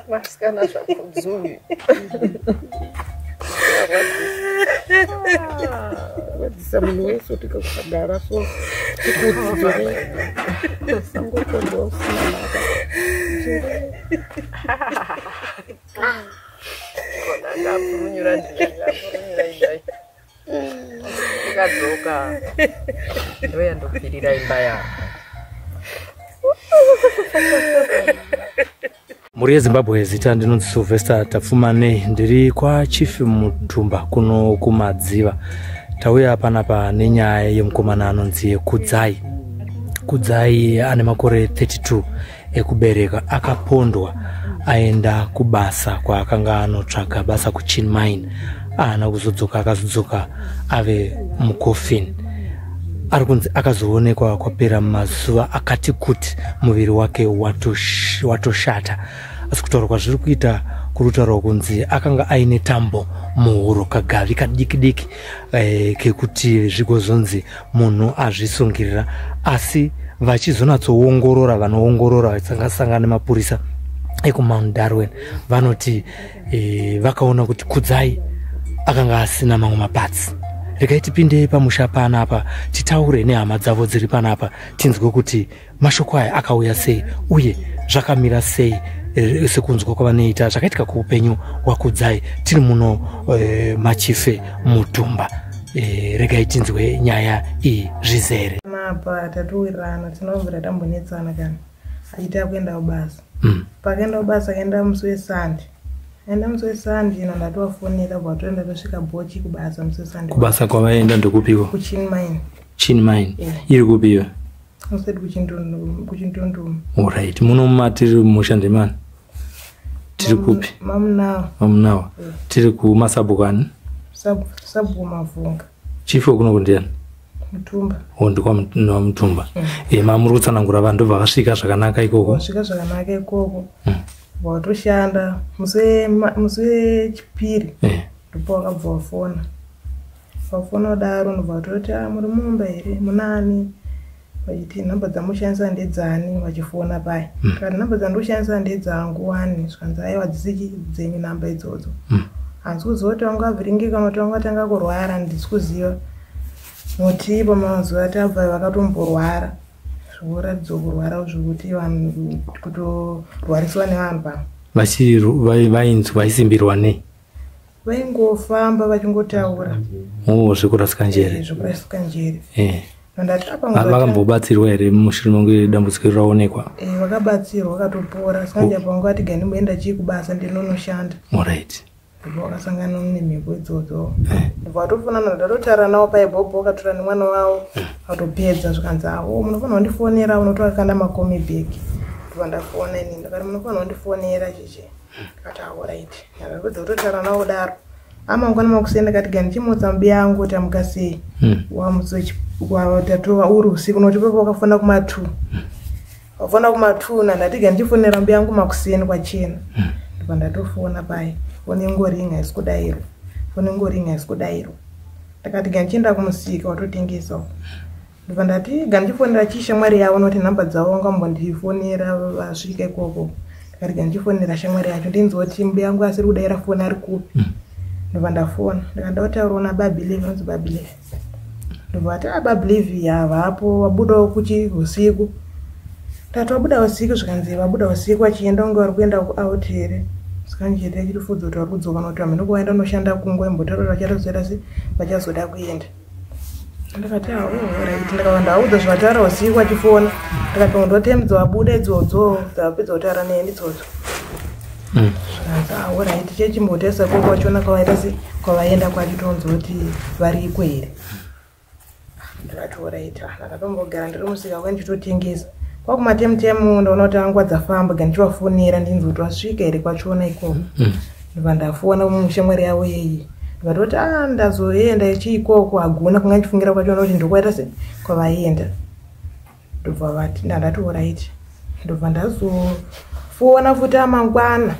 Vasikana zvakudzuvi. Rwadzisa munhu wese kuti kusagara so tikudzire sangokonda usina mhaka. Kona ndapurunyura ndinyapurunyura indai. Ndikadzoka ndoyandopfirira imba yako. Mhuri yeZimbabwe, zita ndinonzi Sylvester Tapfumanei, ndiri kwaChief Mutumba kuno kuMadziva. Tauya panapa nenyaya yemukomana anonzi Kudzai. Kudzai ane makore 32 ekubereka, akapondwa aenda kubasa kwaakanga anotsvaga basa kuChin Mine. Ahana kuzodzoka, akazodzoka ave mukofini. Ari kunzi akazoonekwa kwapera mazuva akati kuti muviri wake watoshata, asi kutaura kwazviri kuita kuri kutaurwa kunzi akanga aine tambo muhuro, kagavi kadiki diki kekuti zvigozonzi munhu azvisungirira. Asi vachizonatsoongorora, vanoongorora vachisangasangana nemapurisa ekuMount Darwin vanoti vakaona kuti Kudzai akanga asina mamwe mapatsi. Regai tipinde pamusha panapa titaure nehama dzavo dziri panapa, tinzwe kuti mashoko aya akauya sei uye zvakamira sei, sekunzwa kwavanoita zvakaitika kuupenyu hwaKudzai. Tiri muno maChief Mutumba. Regai tinzwe nyaya iyi zvizere. Napa tatowirirana, tinobvira tambonetsana kana achiita kuenda kubasa. Pakaenda kubasa, akaenda musi weSunday, aenda musi weSunday ino ndatovafonera, bva toenda tosvika bochi kubasa musi weSunday. Kubasa kwavaenda ndokupiko? KuChin Mine. Chin Mine. Yeah. Iri kupiwa? Museti kuChindunduma. Alright, muno matiri musha ndemani? Tiri kupi? Mamunawa. Mamunawa. Tiri kumasabhuku ani? Sabhuku Mavhunga. Chief wekuno kundiani? Mutumba. O, ndikwamutumba. Mamuri kutsanangura vanhu ndobva vasvika zvakanaka ikoko? Vasvika zvakanaka ikoko, vatoshanda. Musi wechipiri ndipo wakabva wafona. Wafona kudaro, ndobva vatoti, "Ah, muri mumba here? Munani?" Vachiti, "Nhamba dzamushandisa ndedzani?" Vachifona paya, tikati, "Nhamba dzandoshandisa ndedzangu wani." Zvikanzi, "Aiwa, dzisichi dzenyu nhamba idzodzo." Handisi kuziva kuti vanga vavhiringika kana kuti vanga vatanga kurwara, handisi kuziva, nokuti pamazuva tabva vakatomborwara zvokuratidza kurwara zvokuti vanhu kutorwarisiwa nevanhu pamwe. Vainzwa vaisimbirwa nei? Vaingofamba vachingotaura. O, zvekurasika njere. Zvekurasika njere. Ndati apa Vakambobatsirwa here mushure mengue dambudziko iri raonekwa? Vakabatsirwa, vakatopora. Saka apa vanga vati, "Gandimboenda chii kubasa, ndinonoshanda." Alright. Ndobva vakasangana nemhepo idzodzo, ndobva vatofonana. Ndatotaura navo paibhobho, vakatora nemwana wavo, vatopedza. Zvikanzi, "Awo, munofanira kundifonera." Unotoakanda makomi bhegi. Ndobva ndafona ini, ndakati, "Munofanira kundifonera chichi." Ndikati, "Alright." Ndakapedza kutotaura navo kudaro, amangwana makuseni ndakati, "Gandichimutsa mubi yangu kuti amuka sei." Wamusi tatova uri usiku, nokuti papo wakafona kuma2, wafona kuma2. Nandati, "Gandichifonera mbi yangu makuseni kwachena." Ndobva ndatofona pai, foni ingoringa haisi kudayirwa, foni ingoringa haisi kudayirwa. Ndakati, "Gandichienda kumusika watotengesa uko." Ndobva ndati, "Gandichifonera chishamwari yavo," nokuti nhamba dzavo vangambondifonera vasvika ikoko. Ndakati, "Gandichifonera shamwari yacho ndinzwa kuti mbuya yangu asiri kudayira foni ari kupi." Ndobva ndafona, ndikati, "Ndautaurawo naBabilive." Anonzi Babilive. Ndobva vati, "A, Babilive havapo, vabudawo kuchi usiku." Ndati, "Vabuda usiku?" Zvikanzi, "Vabuda usiku vachienda, kunge vari kuenda kuout here." Saka njete chirifudza kuti vari kudzoka, nokuti vamhene kuvaenda unoshanda kungwa imbotaura vachatozoita se vachazoda kuenda. Ndakati, "Alright." Ndakava ndavaudza zvavataura usiku vachifona. Ndakati, "Pamwe ndotime dzawabuda idzodzo dzavapedza kutaura neni idzodzo." Zvikanzi, "Alright, chechimbotesa ikoko vachiona kwavaita se kwavaenda kwacho, tonzwa kuti variko here." Ndakati, "Alright." Ndakatombogara ndiri musika kwa ndichitotengesa. Kwakumatemutemu ndaona kuti nguva dzafamba, ga ndichivafonera ndinzwa kuti vasvika here kwachona ikoko. Ndobva ndafona mushamwari yavo yeyi, ndikatoti, "A, ndazoenda chiikoko, haguna kunga ndichifungira kwachona kuti ndokwaita se kwavaenda." Ndobva vati, ndandati, "Alright." Ndobva ndazofona futi amangwana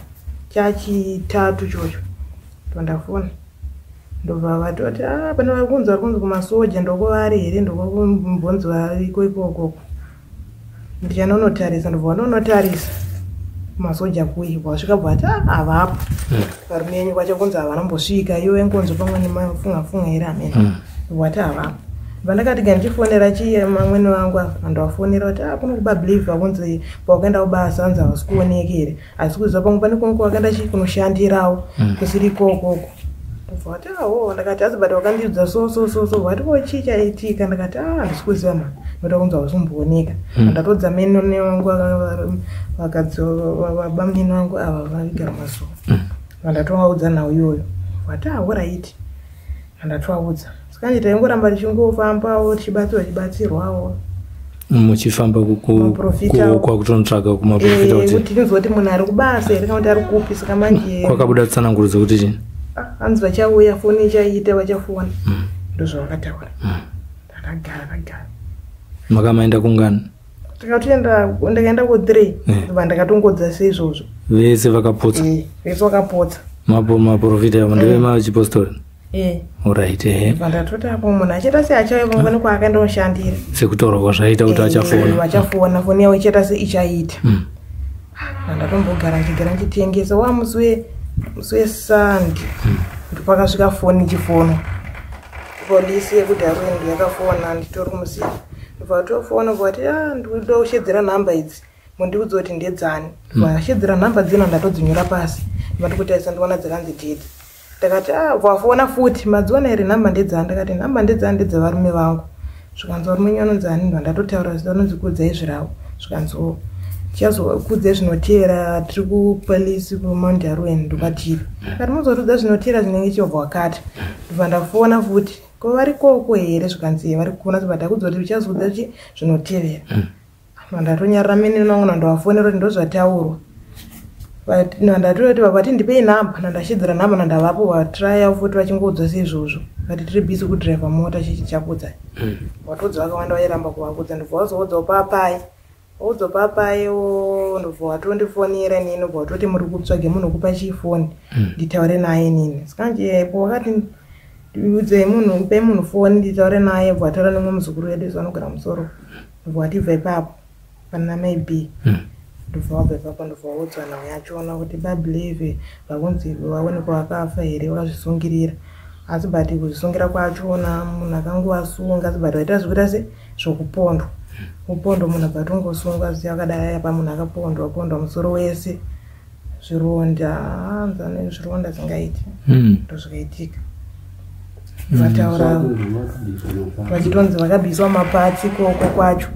chachitatu chocho. Ndobva ndafona, ndobva vatoti, "A, pane vari kunzi, vari kunzi kumasoja ndokuvari here, ndokumbonzi variko ikokoko." Ndichanonotarisa, ndobva vanonotarisa masoja kuyi, wasvika bva vati "Ah, havapo varume enyu kwacho, kunzi havanombosvika iwe ngonzo pamwe nemafunga-funga here amene." Ndobva vati havapo. Bva ndakati ga ndichifonera chiye mamwene vangu ava, andovafonera kuti a kuno kubabelieve kunzi pawakaenda kubasa hanzi havasi kuoneki here, asi kuziva pamwe pane kumwe kwawakaenda chi kunoshandirawo kusiri ikokoko. Ndobva vati aho. Ndakati asi but wakandiudza so so so so. Vati ko chii chaitika? Ndakati a handisi kuziva ma noda kunzi hauzombooneka. Ndatodza mene wangu vakadzi vabamnini vangu ava vaigara mazuva, vandatovaudza nhau iyoyo. Vati alright, andatovaudza. Saka taingoramba tichingofambawo tichibatsirwa tichibatsirwawo. Muchifamba Maprofita. Kwakutonotsvaga kumaprofita kuti kuti tinzwa kuti munhu ari kubasa here kana kuti ari kupi. Saka manje kwakabuda tsananguro dzekuti chii? Ah, hanzi vachauya, foni ichaita, vachafona, ndozvavakataura. Ndakagara ndagara. Makamaenda kungani? Takatoenda, ndakaenda ku3 ndobva ndakatongodza seizvozvo. Vese vakapotsa? Eh, vese vakapotsa. Maprofita avo ndevemachipostori? Alright, ehe. Bva ndatoti apo munhu achiita se achauya pamwe pane kwaakaenda koshandira. Sekutaura kwazvaita kuti achafona. Vachafona, foni yavo ichaita se ichaita. Ndatombogara ndichigara ndichitengesa wa musi weSunday ndopakasvika foni ichifonwa, polisi yekuDarwin yakafona. Nditori kumuziva, ndobva tofona vati a ndikuda kushedzera nhamba idzi, mundiudze kuti ndedzani. Vashedzera nhamba dzino, ndatodzinyora pasi. Ndobva ndikutarisa, ndiona dzakanzi dead. Ndakati a vafona futi, madziona here, nhamba ndedzani? Ndakati nhamba ndedzani? Ndedzevarume vangu. Zvikanzi varume enyu anonzi ani? Ndobva ndatotaura zita, anonzi Kudzai Zviravo. Zvikanzi o tichazokudzai zvinotevera, tiri kupolisi kuMount Darwin ndokwatiri. Kati muzotudza zvinotevera zvinenge chobva wakati. Ndobva ndafona futi, ko vari koko here? Zvikanzi vari kuona, tobva ndakudza kuti tichazodza chi zvinotevera. Ndatonyarara mene nangu, nandovafonera kuti ndozvataurwa. Ndatoti vati ndipei nhamba, nandashidzira nhamba, nandavapo vatraya futi vachingoudza seizvozvo, vati tiri busy kudhiraivha mota, chichi chakudza. Watodza vakawanda vairamba kuvakudza. Ndobva vazoudzawo papai, waudza papaiwo, ndobva watondifonera inini, ndobva watoti muri kutsvage munhu wekupa chifoni nditaure naye inini. Saka nje po wakati udzei munhu, pe munhu foni nditaure naye, bva wataura nemumwe muzukuru wedu isu anogara musoro, ndobva watibva ipapo pana maybe. Ndobva wabva ipapo, ndobva waudzwa nhau yachona kuti babelieve vakunzi vaonekwa vakafa here, vakazvisungirira. Asi but kuzvisungira kwachona munhu akangovasunga, asi but vaita zvekuita se zvokupondwa, kupondwa munhu abva atongosungwa akadai. Apa munhu akapondwa pondwa musoro wese zvironda, hanzi ane zvironda zingaiti. Ndozvakaitika, vataura vachitonzi vakabviswa mapatsi ikoko kwacho,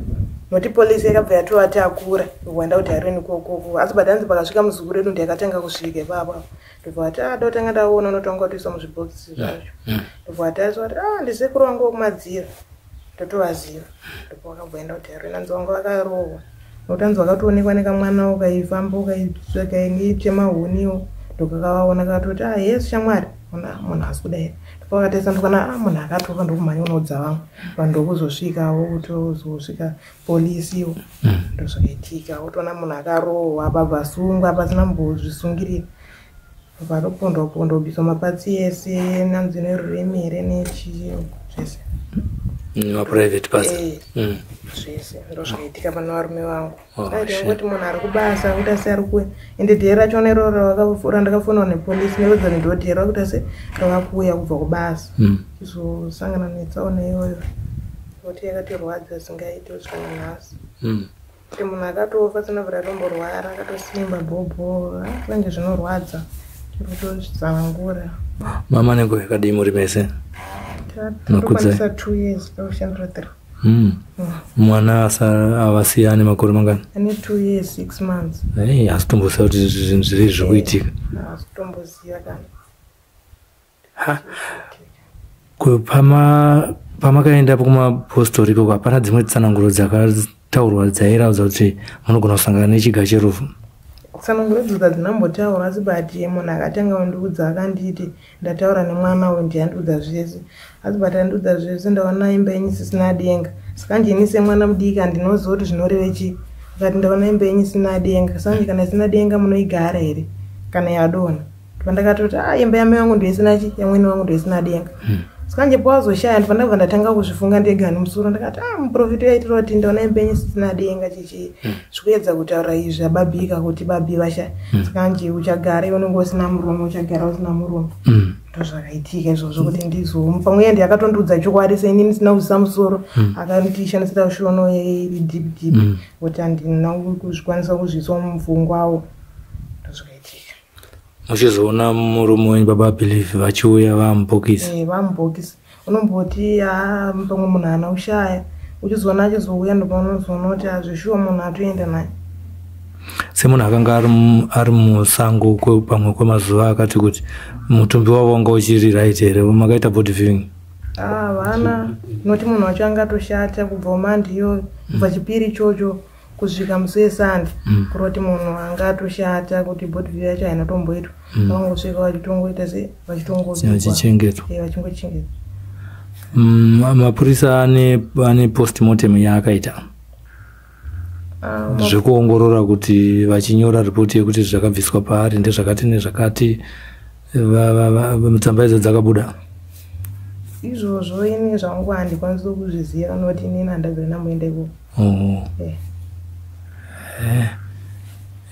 nokuti polisi yakabva yatovatakura kuenda kuDarwin ikokoko. Asi but hanzi pakasvika muzukuru edu ndiyakatanga kusvika ipapo, ndobva vati a dotanga ndaona unotanga watoiswa muzvibhokisi zvacho. Ndobva vatariswa kuti a ndisekuru vangu vokumadzira, ndotovaziva. Ndobva vakabva enda kuDarwin, hanzi vanga vakarohwa, nokuti hanzi vakatoonekwa nekamwanawo kaifamba kaitema huniwo, ndokakavaona kakatoti a yes shamwari, ona munhu asi kudai. Ndopakatarisa ndokana a munhu akatofa, ndokumhanya unoudza vamwe vanhu, ndokuzosvikawo kutozosvika polisiwo. Ndozvakaitika, wotoona munhu akarohwa abva asungwa pasina mbozvisungirira, vatopondwa pondwa, kubviswa mapatsi ese nanzi nerurimi here nechii zvese. Maprivate parts. Eh, zvese ndozvakaitika pane varume vangu. Oh, Saka kuti munhu ari kubasa kuita se ari kuuya, ende dheri rachona iroro randakafonwa nepolisi nerodza ndo dheri rakuita se rava kuuya kubva kubasa. Tizosangana netsaona iyoyo, nokuti yakatirwadza singaiti kusvika nanhasi. Kuti munhu akatofa asina bvira atomborwara, akatosimba bhobho, zvange zvinorwadza, tiri kutozvitsanangura. Mama nenguva yakadii muri mese? Makudzai. Tokwanisa 2 years, tokushandira 3. Mwana asa avasiya ane makore mangani? Ane 2 years 6 months. Ei, asi tomboziva kuti zvinhu zviri zviri kuitika. Asi kutomboziva kana. Ha. Pamakaenda kumapostori ikoko, hapana dzimwe tsananguro dzakataurwa dzairatidza kuti munogona kusangana nechiga cherufu? Tsananguro idzodzo hadzinambotaurwa, asi but munhu akatanga kundiudza akanditi ndataura nemwana uyu, ndiyandiudza zvese. Asi but andiudza zvese, ndaona imba yenyu isisina denga. Saka nje ini semwana mudiki handinoziva kuti zvinoreve chii. Akati ndaona imba yenyu isina denga, saka nje kana isina denga munoigara here kana yadonha? Pandakatoti a imba yamai vangu ndoisina chi, yamwene wangu ndoisina denga. Saka nje pawazoshaya ndibva ndabva ndatanga kuzvifunga ndega nemusoro, ndakati ah, muprofita yaitira kuti ndaona imba yenyu isisina denga chichi zvikuedza kutaura izvi ababika kuti babi vashaya. Saka nje uchagara iwe unenge usina murume, uchagara usina murume. Ndozvakaitika izvozvo kuti ndizo pamwe iye ndiye akatondiudza chokwadi seinini ndisina kuzisa musoro, akandishandisira shono iri deep deep kuti handina kuzvikwanisa kuzviisa mupfungwawo. Ndozvakaitika. Muchizoona murume wenyu baba Believe vachiuya vamubhokisi? Vamubhokisi. Unomboti ha, pamwe munhu haana kushaya, uchizoona achizouya, ndopaunozoona kuti hazvishuwa munhu atoenda naye. Semunhu akanga ari musango pamwe kwemazuva akati kuti, mutumbi wavo wanga uchiri right here? Makaita body viewing? Ah, vana noti munhu wacho anga atoshata kubva mandiyo, kubva chipiri ichocho kusvika musi wesande, kuroti munhu anga atoshata kuti body view yacho haina tomboitwa. Vangosvika vachitongoita se vachitongobikwa. Vachichengetwa. Vachingochengetwa. Mapurisa ane postmortem yaakaita? Ah, Zvekuongorora kuti vachinyora ripoti yekuti zvakabviswa paari ndezvakati nezvakati, tsamba idzo dzakabuda? Izvozvo ini zvangu handikwanisi kuzviziva nokuti inini handabvira ndamboenda ikoko. Oh.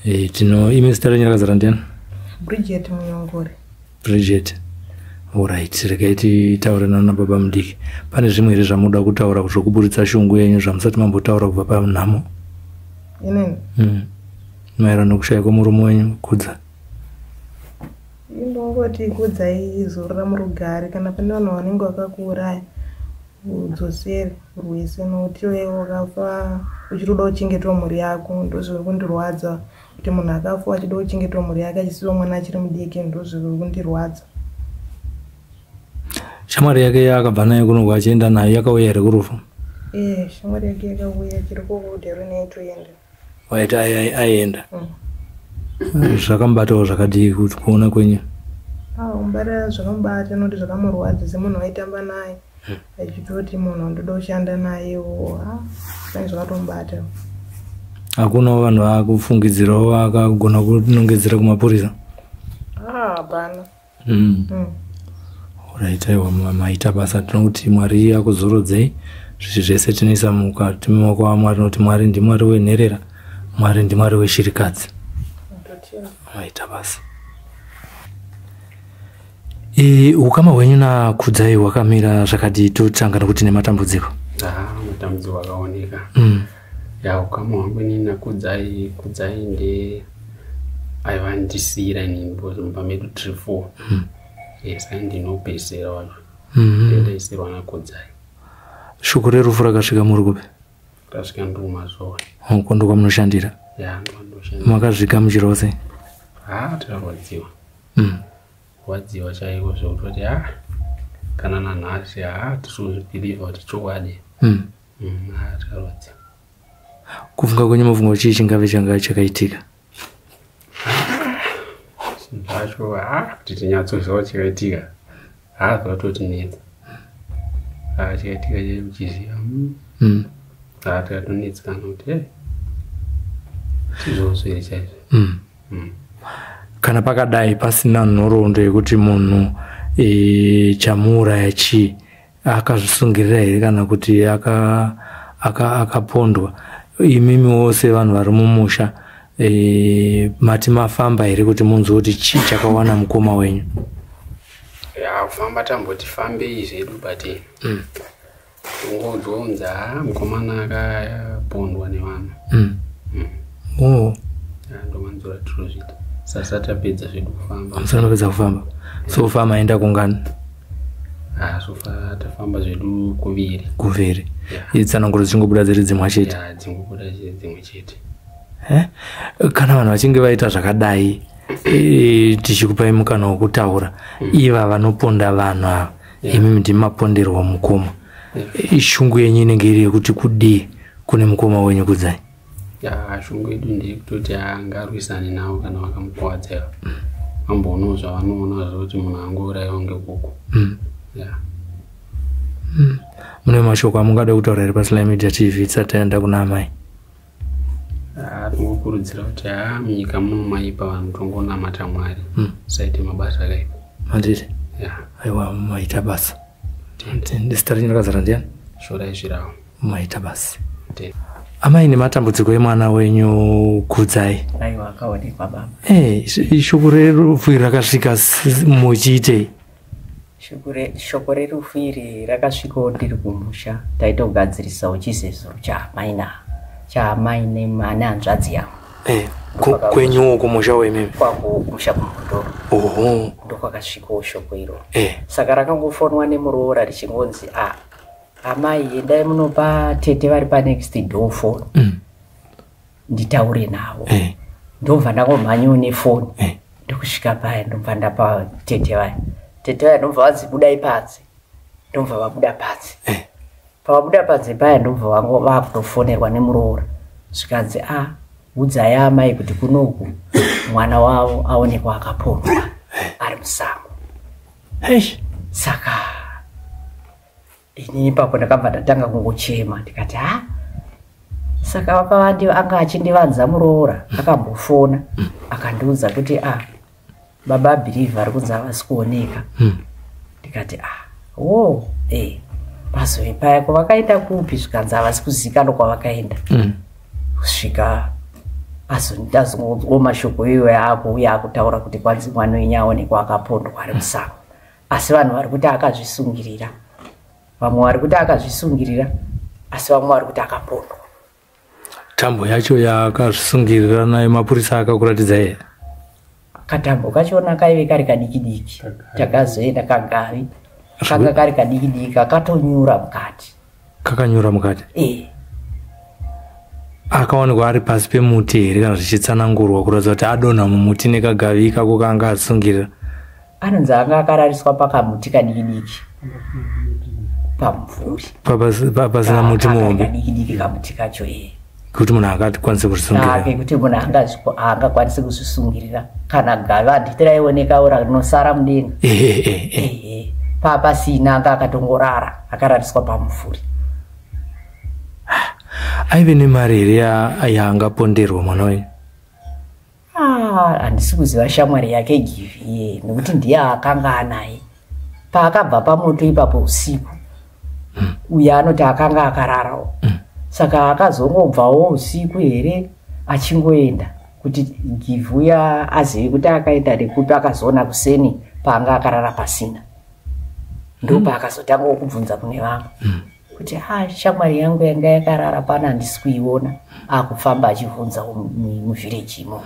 Eh. Tino imi zita renyu rakazara ndiani? Bridget Munyongori. Bridget, alright. Regai titaure nana baba mudiki. Pane zvimwe here zvamunoda kutaura zvokuburitsa shungu yenyu zvamusati mambotaura kubva panhamo? Inini? Maererano nokushaya kwemurume wenyu Kudza. Indongoti Kudzai zorora murugare. Kana pane vanhu vanenge vakakuuraya, udzosere rwese, nokuti iwe wakafa uchitoda kuchengetwa mhuri yako. Ndozviri kundirwadza kuti munhu akafa achida kuchengetwa mhuri yake, achisiwa mwana achiri mudiki. Ndozviri kundirwadza. Shamwari yake yaakabva nayo kuno achienda nayo yakauya here kurufu? Ee, shamwari yake yakauya, chiri kukudheru neitoenda. Waiti aienda? Zvakamubatawo zvakadii kuti kuona kwenyu? Kumubata zvakamubata nokuti zvakamurwadza semunhu waitamba naye, achitoti munhu wandoda kushanda nayewo. Pane zvakatomubata. Hakunawo vanhu vakufungidzirawo vakagona kunongedzera kumapurisa? Hapana. Alright, aiwa, maita basa. Tinokuti Mwari akuzorodzei. Zvichi zvese tinoisa mukati memaoko aMwari, nokuti Mwari ndiMwari wenherera, Mwari ndiMwari weshirikadzi. Ndotenda. Maita basa. Ukama hwenyu naKudzai hwakamira zvakadii? Totanga nokuti nematambudziko. Ah, matambudziko akaoneka. Ya, ukama hwangu inini naKudzai, Kudzai nde aiva ndisiyira inini because mumba medu tiri four. Yes, ai ndinopedzisira wacho. Ndendaisirwa naKudzai. Shoko rerufu rakasvika muri kupi? Tasvika ndiri kumazowe. Uko ndokwamunoshandira? Ya, ndokwandoshanda. Makazvigamuchirawo sei? Ha, takarwadziwa. Rwadziwa chaiko zvekutoti ha, kana nanhasi ha tisi kuzvibhilivha kuti chokwadi. Ha, takarwadziwa. Kufunga kwenyu, mufunga chii chingave changa chakaitika? Zvinhu zvacho ha, kuti tinyatsoziva kuti chakaitika, ha, zvatotinetsa. Ha, chakaitika chaicho kuchiziva, ha, tikatonetsekana kuti e tizvozvo here chaizvo. Kana pakadai pasina nhoroondo yekuti munhu chamuuraya chii, akazvisungirira here kana kuti akapondwa, imimi wose vanhu vari mumusha, mati mafamba here kuti munzwe kuti chii chakawana mukoma wenyu? Ya, kufamba tamboti fambei zvedu, but tongoudzwa kunzi ha, mukomana akapondwa nevanhu. Oh. Ya, ndomanzura tirozviita sasa tapedza zvedu kufamba. Musana mapedza kufamba. So far maenda kungani? Ah, so far tafamba zvedu kuviri. Kuviri? Yeah. Tsananguro dzichingobuda dziri dzimwe chete? Ya, dzingobuda dziri dzimwe chete. Eh? Kana vanhu vachinge vaita zvakadai, tichikupai mukana wekutaura, iva vanoponda vanhu ava, imimi ndimi maponderwa mukoma, shungu yenyu inenge iri yekuti kudii kune mukoma wenyu Kudzai? Ya, shungu yedu ndeyekutoti angarwisane navo kana vakamukuvadza, vamboonawo zvavanoona zvokuti munhu angourayiwa ngekuku. Ya. Mune mashoko amungada kutaura here paSly Media TV tisati taenda kuna amai? Ah, tingokurudzira kuti ha, munyika muno maipa, vanhu tongonamata Mwari, tisaite mabasa akaipa. Manditi? Ya. Aiwa, maita basa. Zita renyu rakazara ndiani? Svorai zvirawo. Maita basi. Amai, nematambudziko emwana wenyu Kudzai. Aiwa, akaonekwa baba. Shoko rerufu iri rakasvika muchiitei? Shoko rerufu iri rakasvikawo ndiri kumusha, taitogadzirisawo chizezuro chaamai chaamai nehanzvadzi yangu. Kwenyuwo kumusha wemimi? Kwangu kumusha kuMhondoro. Oho. Ndokwakasvikawo shoko iro. Saka rakangofonwa nemuroora richingonzi, a amai, endai munopa tete vari panext door phone, nditaure navo. Ndobva ndangomhanyawo nefoni, ndokusvika paya, ndobva ndapa tete vaya. Tete vaya ndobva vanzi, "Budai panze." Ndobva vabuda panze. Pavabuda panze paya, ndobva vakutofonerwa nemuroora, zvikanzi, "A, udzai amai kuti kunoku mwana wavo aonekwa akapondwa ari musango." Saka ini ipapo ndakabva ndatanga kungochema, ndikati, "Ha, saka vakavandi anga achindivanza muroora." Akambofona akandiudza kuti, "A, baba Bhirivhi vari kunzi havasi kuoneka." Ndikati, "A, wo e pazove paya kwavakaenda kupi?" Zvikanzi havasi kuzikanwa kwavakaenda. Kusvika ndazongonzwa mashoko iyoyo akuuya akutaura kuti kwanzi mwana wenyu aonekwa akapondwa ari musango, asi vanhu vari kuti akazvisungirira, vamwe vari kuti akazvisungirira, asi vamwe vari kuti akapondwa. Tambo yacho yakazvisungirira nayo mapurisa akakuratidza here? Katambo kachona kaive kari kadiki diki. Takazoenda kagavi kanga kari kadiki diki, kakatonyura mukati. Kakanyura mukati? E. Akaonekwa ari pasi pemuti here, kana zvichitsanangurwa kuratidza kuti adonha mumuti nekagavi ikako kaanga asungirira? Anonzi anga akarariswa pakamuti kadiki diki pamumvuri. Pasina muti muhombe? Kadiki diki kamuti kacho, e. Kuti munhu akakwanise kuzvisungirira? Kekuti munhu haangakwanisi kuzvisungirira. Kana gavi handiti raionekawo rinosara mudenga? Ehe. Ehe, papasina, anga akatongorara akarariswa pamumvuri. Aive nemari here yaangaponderwa mwana wenyu? Ah, handisi kuziva shamwari yake Givhiye, nekuti ndiye akanga anaye paakabva pamoto ipapo usiku. Uyo anoti akanga akararawo, saka akazongobvawo usiku here achingoenda, kuti Givhi uya azive kuti akaenda nekupi. Akazoona kuseni paanga akarara pasina, ndopaakazotangawo kubvunza kune vamwe kuti, "Ha, shamwari yangu yanga yakarara pano handisi kuiona." Akufamba achibvunzawo muvhireji imomo.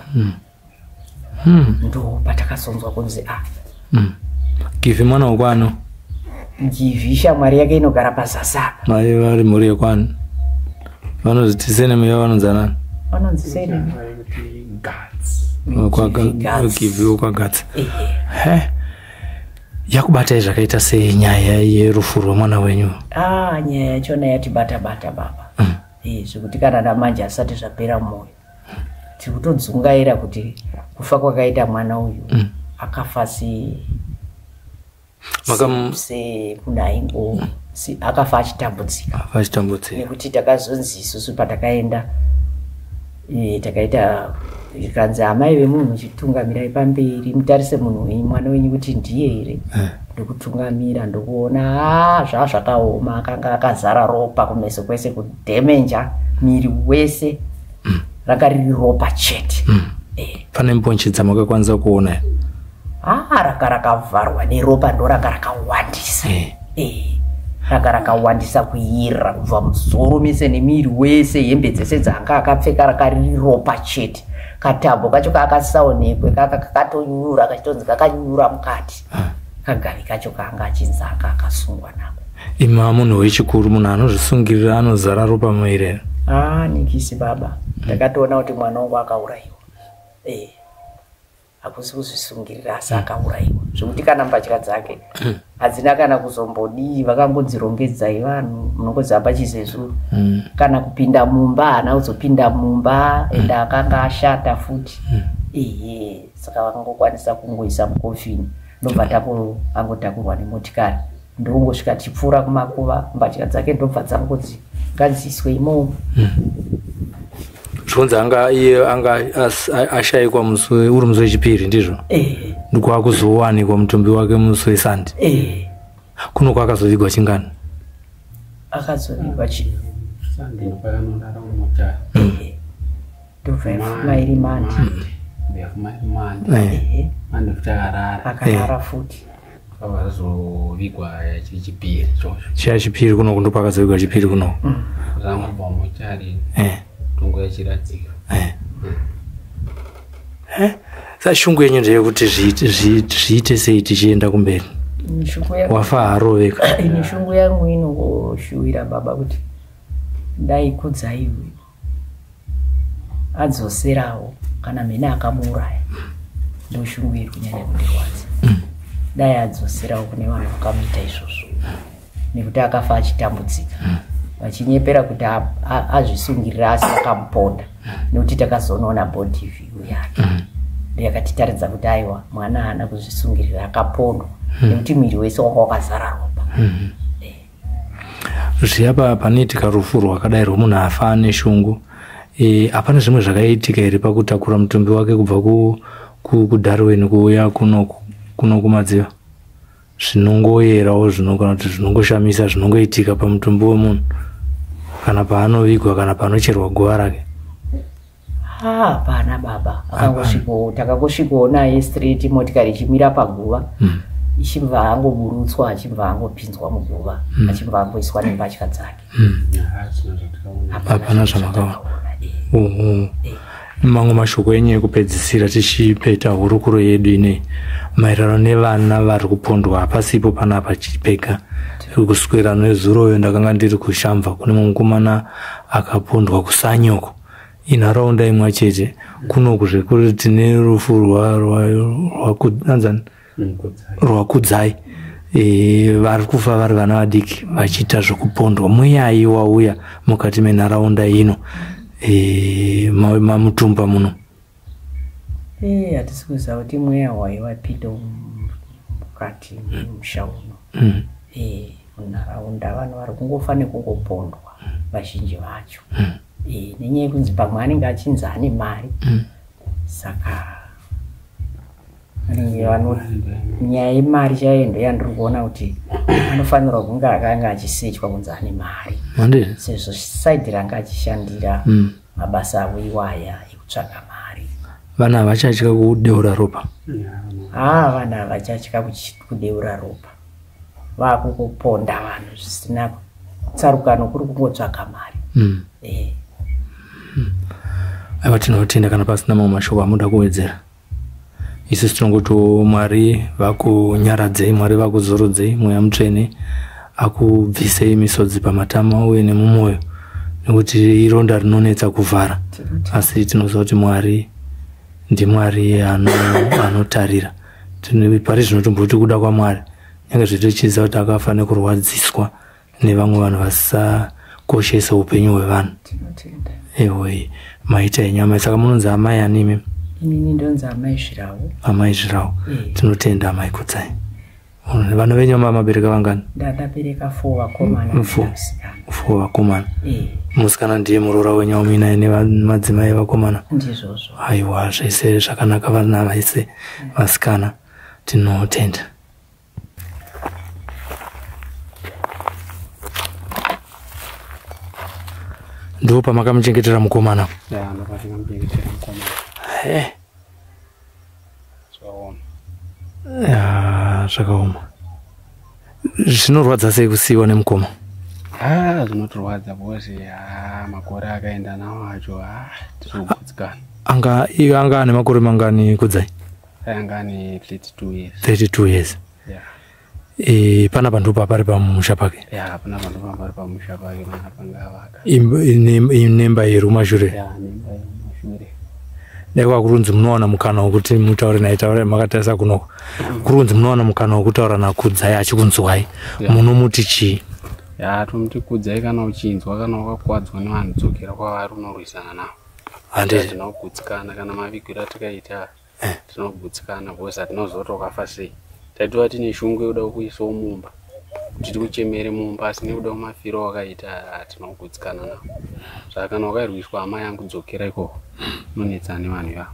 Ndo patakazonzwa kunzi a Givhi mwana wekwano? Givhi shamwari yake inogara pazasi apa. Mai vari mhuri yekwano vanoziti senemu yavo vanonzi anani? Vanonzi senemu. Kuti Guts. Givhi wekwaGatsi? Ehe. He, yakubatai zvakaita sei nyaya yerufu rwemwana wenyu? Ah, nyaya yachona yatibata bata baba. Zvekuti kana namanje asati zvapera mwoyo, tiri kutodzungaira kuti kufa kwakaita mwana uyu, akafa semunhu aingo akafa achitambudzika. Achitambudzika. Nekuti takazonzi isusu patakaenda, takaita ikanzi, "Amai vemunhu, chitungamirai pamberi mutarise munhu wenyu, mwana wenyu, kuti ndiye here." Ndokutungamira, ndokuona, a zvaa zvakaoma, akanga akazara ropa kumeso kwese, kudhemenja miri wese, ranga riri ropa chete. Pane mbonchi dzamakakwanisa kuona here? Ah, ranga rakavharwa neropa, ndo ranga rakawandisa. Ranga rakawandisa kuyerera kubva musoro mese nemiri wese, hembe dzese dzanga akapfeka raka riri ropa chete. Katambo kacho kaakasaonekwe kaka kakatonyura, kachitonzi kakanyura mukati, kagavi kacho kaanga achinzi anga akasungwa nako. Ima, munhu wechikuru, munhu anozvisungirira anozara ropa muviri here? Ah, nikisi baba, ndakatoona kuti mwana wangu akaurayiwa. Hakusi kuzvisungirira, asi akaurayiwa, zvekuti kana mbatya dzake hadzina kana kuzombodii, vakangodzirongedzai. Vanhu munongoziva pachizezuru, kana kupinda mumba haana kuzopinda mumba, ende akanga ashata futi. Ehe, saka vakangokwanisa kungoisa mukofini, ndobva angotakurwa nemotikari, ndongosvika tichipfuura kumakuva, mbatya dzake ndobva dzangodzi ngadziiswe imomo. Zvikonzi anga iye anga ashayikwa musi uri musi wechipiri, ndizvo? Ehe. Ndikwakuzowanikwa mutumbi wake musi weSande? Ehe. Kuno kwakazovigwa chingani? Akazovigwa chi Sunday ndopakanorara mumochari. Ndobva yafuma iri Mande. Yafuma iri Mande. Mande futi akarara. Akarara futi. Vakazovigwa chiri chipiri ichocho. Chiya chipiri kunoku ndopakazovigwa chipiri kunoku. Zvangobva mumochari. Tongo yachiradzika. Sa shungu yenyu ndeyekuti zviite sei tichienda kumberi? Wafa haroveka. Ini shungu yangu inongoshuwira baba kuti dai Kudzai uyu adzoserawo kana mhene akamuuraya. Ndoshungu iri kunyanya kundirwadza. Dai adzoserawo kune vanhu vakamuita izvozvo, nekuti akafa achitambudzika, vachinyepera kuti azvisungirira asi akamuponda, nekuti takazonoona body view yake yakatitaridza kuti aiwa, mwana haana kuzvisungirira, akapondwa, nekuti mwiri wese wanga wakazara ropa. Zviya panoitika rufu rwakadai rwemunhu afa ane shungu, hapana zvimwe zvakaitika here pakutakura mutumbi wake kubva kuDarwin kuuya kuno kuMadziva, zvinongoyerawo zvino kana kuti zvinongoshamisa zvinongoitika pamutumbi wemunhu kana paanovigwa kana panocherwa guva rake? Hapana baba, akangosviko, takangosvikawo naye straight, motikari ichimira paguva, ichibva angoburutswa, achibva angopinzwa muguva, achibva angoiswa nembatya dzake. Hapana zvamakaona. Oho. Mamwe mashoko enyu ekupedzisira tichipeta hurukuro yedu inei, maererano nevana vari kupondwa, hapasipo panapa pega. Kuswera nezuroyo ndakanga ndiri kuShamva kune mumwe mukomana akapondwa kuSanyoko, inharaunda imwe chete. Kunoku zvekuri tine rufu rwaanzani rwaKudzai. Vari kufa vari vana vadiki vachiita zvekupondwa. Mweyai wauya mukati menharaunda ino, maMutumba muno? Hatisi kuziva kuti mweya waiwapinda mukati memusha uno. Munharaunda vanhu vari kungofa nekungopondwa vazhinji vacho, nenyaya yekunzi pamwe anenge achinzi ane mari, saka vanenge vano nyaya yemari chaiyo ndo yandiri kuona kuti anofanirwa kunge akanga achisechwa kunzi ane mari, sezvo side ranga achishandira mabasa avo iwaya ekutsvaga mari. Vanhu havachatya kudeura ropa. Haa, vanhu havachatya kudeura ropa, vakungoponda vanhu zvisina tsarukano, kuri kungotsvaga mari. Aiwa, tinotenda. Kana pasina mamwe mashoko amuda kuwedzera, isusu tinongotiwo Mwari vakunyaradzei, Mwari vakuzorodzei, Mweya Mutsvene akubvisei misodzi pamatama uye nemumwoyo, nekuti ironda rinonetsa kuvhara, asi tinoziva kuti Mwari ndiMwari anotarira. Pari zvino tomboti kuda kwaMwari, nyange zvetochiziva kuti akafa nekurwadziswa nevamwe vanhu vasakoshese upenyu hwevanhu. Tinotenda. Ewoi, maita enyama. Saka munonzi amai animi? Inini ndonzi amai Zvirawo. Amai Zvirawo. Tinotenda, amai Kudzai. Vana venyu mabereka vangani? Ndakabereka four vakomana. Four. Musikana. Four vakomana. Musikana ndiye muroora wenyu wamuinaye nemadzimai vakomana? Ndizvozvo. Aiwa, zvese zvakanaka, vana vaise vasikana. Tinotenda. Ndo pamakamuchengetera mukomana? Ya, ndopatikamuchengetera mukomana. Zvakaoma. Ya, zvakaoma. Zvinorwadza sei kusiyiwa nemukoma? Ha, zvinotorwadza because ha, makore akaenda nawo acho, ha, tirikugutsikana. Anga iye anga ane makore mangani, Kudzai? Anga ane 32 years. 32 years. Ya. Panapa ndipo pari pamusha pake? Ya, hapana, panhu pamba pari pamusha pake, mana pangavaka. Nemba iri kumashure? Ya, nemba iri kumashure. Dai kwakurunzi munowana mukana wekuti mutaure naye, taure makatarisa kunoko, kurunzi munowana mukana wekutaura naKudzai achikunzwai, munomuti chii? Ya, tomuti Kudzai, kana uchinzwa, kana wakakuwadzwa nevanhu, dzokera kwavari unorwisana navo. Handiti? Tinogutsikana kana mavigiro atikaita, tinogutsikana because hatinozoti wakafa sei. Taitova tine shungu yekuda kukuisawo mumba kuti tikuchemere mumba, asi nekuda kwemafiro wakaita hatinogutsikana nawo. Saka kana wakairwiswa, hama yangu, dzokera ikoko unonetsana nevanhu ivavo.